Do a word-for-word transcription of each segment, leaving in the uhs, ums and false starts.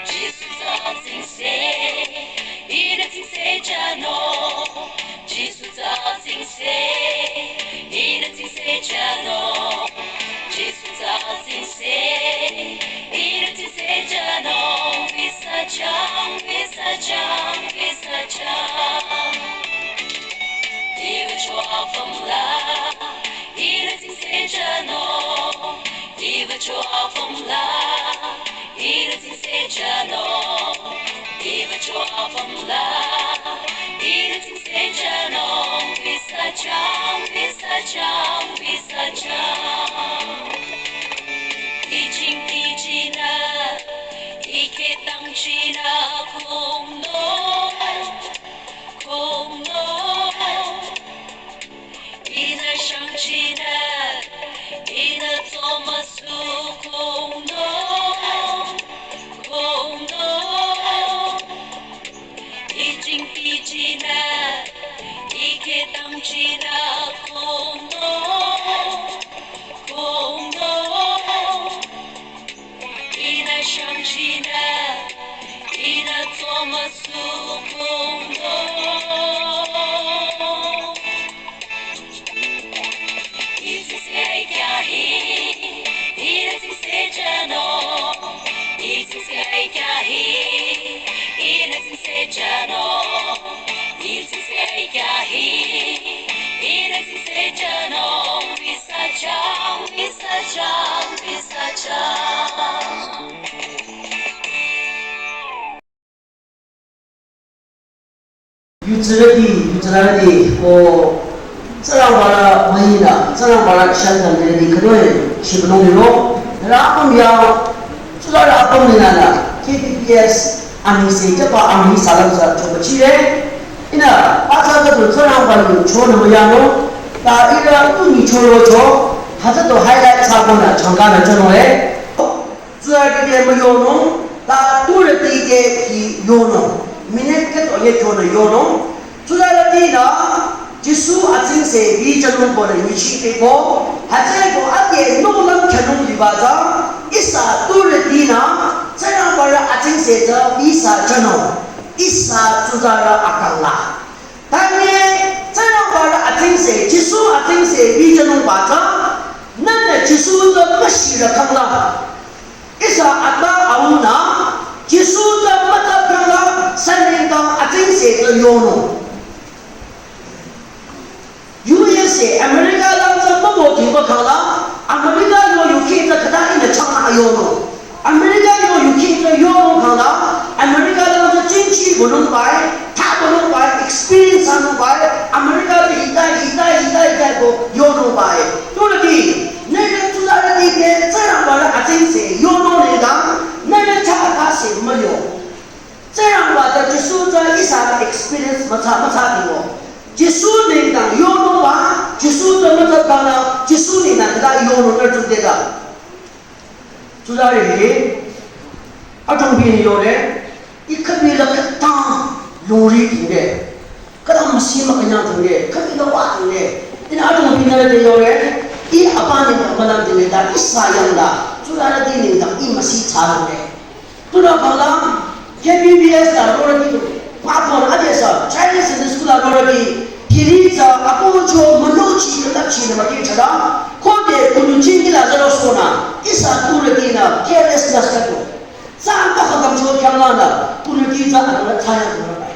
Jisu tsü atsingse, ihnü tsingse jünung. Jisu tsü atsingse, ihnü tsingse jünung. Jisu tsü atsingse, ihnü tsingse jünung. Visa jang, visa jang, visa jang. Iva cho apüm la, ihnü tsingse jünung. Iva cho apüm la, ihnü tsingse jünung. Iva cho apüm la, ihnü tsingse jünung. Visa jang, visa jang, visa jang. Ijing ijinü, iketang jinü kongno, kongno. Ihnü shangchinü, ihnü tsomüsu kongno, kongno. Ijing ijinü, iketang jinü kongno, kongno. Ihnü shangchinü, ihnü tsomüsu kongno. Itsingse kyahi, ihnü tsingse jünung. Itsingse kyahi, ihnü tsingse jünung. Itsingse kyahi, ihnü tsingse jünung. Visa jang, visa jang, visa jang. Yutsürüti, yutsürüti, ko, Tsingrangba la müinü, Tsingrangba la shantam nirüti khütoi, shibülung liro, nührü apüm ya, tsularü apüm ninü nü, K B B S, anengse, jüba aneng salam sa, chobachire, ihnü, atsa khüdu Tsingrangba yu, chonü müyanung, ta ihrü, tu nyi choro cho, hütsü to highlight sa konü, changkanü chonung e. Tsuzarüti te müyonung, ta turüti te hi yonung. Minute khüdu ye kyonü yonung. Tsuzarüti la, Jisu atsingse bi jünung ko le nyichi te ko, hütsüeko ade nohlüm khyünung liba tsü, ihsa turütinü, Tsingrangba la atsingse tsü bi sa jünung. Ihsa tsuzarü akang la. Tanye, Tsingrangba la atsingse, Jisu atsingse, bi jünungba tsü, nühnü Jisu tsü müshirü khangla. Ihsa ata aunü, Jisu tsü müta khangla, süningdang atsingse tsü yonung. U S A, America lang tsü mübo dingba khangla, America yo U K tsü khüta ihnü changna ayonung. America yo U K tsü yonung khangla, America lang tsü chingchi bonung bai, tha bonung bai, experience anung bai, America tsü hita, hita, hita, hita ko yonung bai. Turüti, nührü tsuzarüti te Tsingrangba la atsingse yonung nengdang, nührü chah ata se müyo. Tsingrangba tsü Jisu tsü ihsa experience mütsa, mütsa dingo. Jisu nengdang yonungba, Jisu tsü mütsa khangla, Jisu nengdang khüta yonung nührü tsudeda. Tsuzarü hi, atungbi ni yore, ih khübi la khütang lungri dingde, khütang müsi mükünyang dingde, khübi la wa dingde, ihnü atungbi nührü te yore, ih apa nengdang mülang dingde, ta ihsa yangla, tsuzarüti nengdang ih müsi thsa dingde. Tunü khangla, K B B S la rorüti, mapon adesa, Chinese Sunday School la rorüti, hiri tsü akohcho münochi künapchi nü maki chada, khode kunu chingi la zero sona, ihsa turütinü carelessness khüdu. Tsü anta khütamcho khyanglanü, kunu ki tsü akala tsaya kunu bai.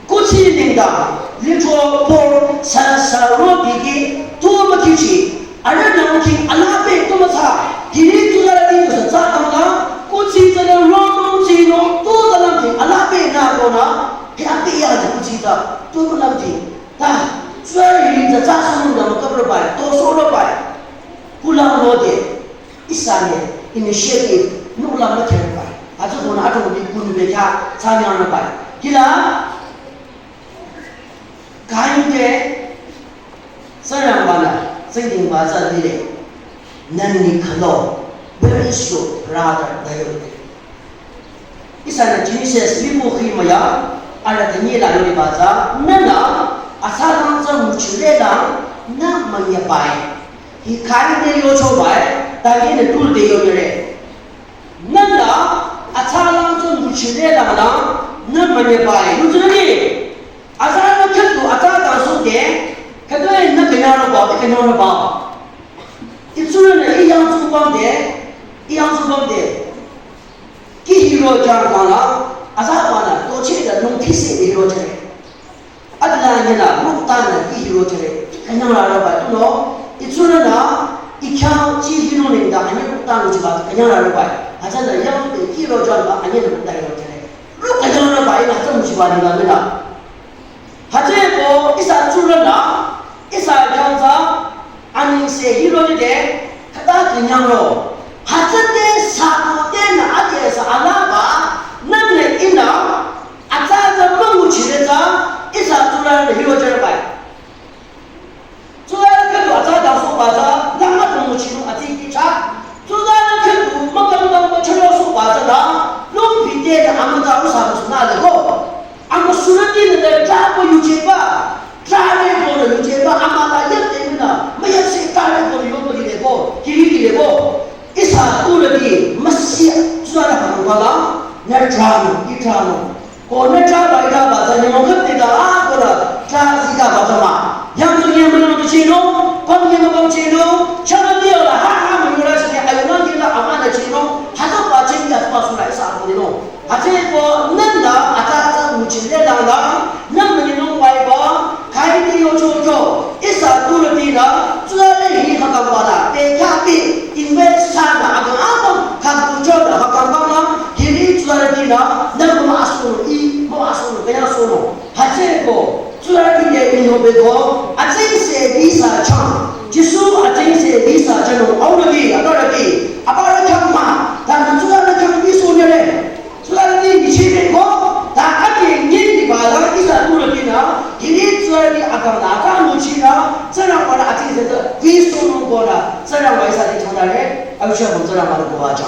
Kuthsi nengdang, litro por, sa, sa, ro, bigi, tu, mükichi, arüh nang king, alape, tu, mütsa, hiri, tu, la, ti, tu, sa, tsa, tang, tang, kuthsi, tsü, la, ro, nung, tsi, nung, tu, la, nang king, alape, na, ro, na, hi, ape, ya, ni, kuthsi, ta, tu, la, nang king, ta, tsü, hiri, tsü, tsa, su, nung, na, mükap, ro, bai, to, so, ro, bai, kulang, ro, de. Ihsa ne initiative nukla mütheng bai. Atsü kona atong di kunu be kya tsanyang na bai. Kila, kani te, Tsingrangba nü, tsingdhingba tsü lile. Nani khalo, where is your brother, nü yo te. Ihsanü Genesis limu khi müya, arüh te nyi la yoliba tsü, nühnü, asatang tsü nguchire la, nü münyebai. Hi khari te yochobai, Tagi ne tul de yonere. Nanda atsa lang tsü nguchire lang na, nü manye bai. Nü tsü ni. Atsa nü khütu atsa dang su de. Khütu nü kanyang ba, kanyang ba. Itsu nü i yang su bang de. I yang su bang de. Ki hiro jang kang la. Atsa ba na, to che da nung phi se hiro che. Adla nyela mukta na ki hiro chere. Kanyang la raba tuno. Itsurana ikya chi hiro ne da anye mukta nguchiba kanyang la raba. Hacha da yang te ki hiro jwa ba anye mukta hiro chere. Lu kanyang la ba ina tsam chiba ni la mena. Hache ko isa tsurana isa kyanza ani se hiro de kata kanyang lo. Hacha te sa ko te na ate sa alaba nan ne ina Atsa tsü münguchire tsü, ihsa tsurü nü hiro jere bai. Tsurü khüdu atsa dangso ba tsü, lama tü nguchinu atsi kicha. Tsurü khüdu mükang mükang müchüro so ba tsü da, lung pite nü amütsa usa musu na le go. Amüsurüti nü de tra ko yuje ba, tra re ko nü yuje ba, amüta yek te nü, müyek se tra re ko nü yo ko di le go, kiri di le go. Ihsa tsurüti müsi tsurü nü hanu bala, nü trano, i trano. Ko nü traba i traba tsü nyümong khüp te da a ko la tra zi da ba tsü ma. Yang tsu nyüm nyüm tu chino, pang nyüm pang chino, chana ti la ha ha mu yura chini ayu nang ti la ama na chino, ha to ba chini ya ba su la ihsa ko ni no. Hache ko nanda atsa atsa nguchire dang dang, nanda ni nung wai ba, kai ti yo cho cho, ihsa tsurüti na, tsurü hi hakang ba la, te kya pi, invest sa na, akang akang, kang tu cho na, hakang ba na, hiri tsurüti na, nanda ma asu no, i, ma asu no, kaya su no. Hache ko, tsurüti ye mi no be ko, atsi se di sa chang, Jisu atsi se di sa chang no, au na di, atara di, abara chang ma, ta na tsurü chang di su ne le. Tsurüti nyichire ko, ta ake nyi ni ba la ihsa tsurüti na, hiri tsurüti akang na akang nguchi na, tsara ba la atsi se tsü, vi su no ko la, tsara ba ihsa ti chang da le, au cha mo tsara ba la ko wa cha.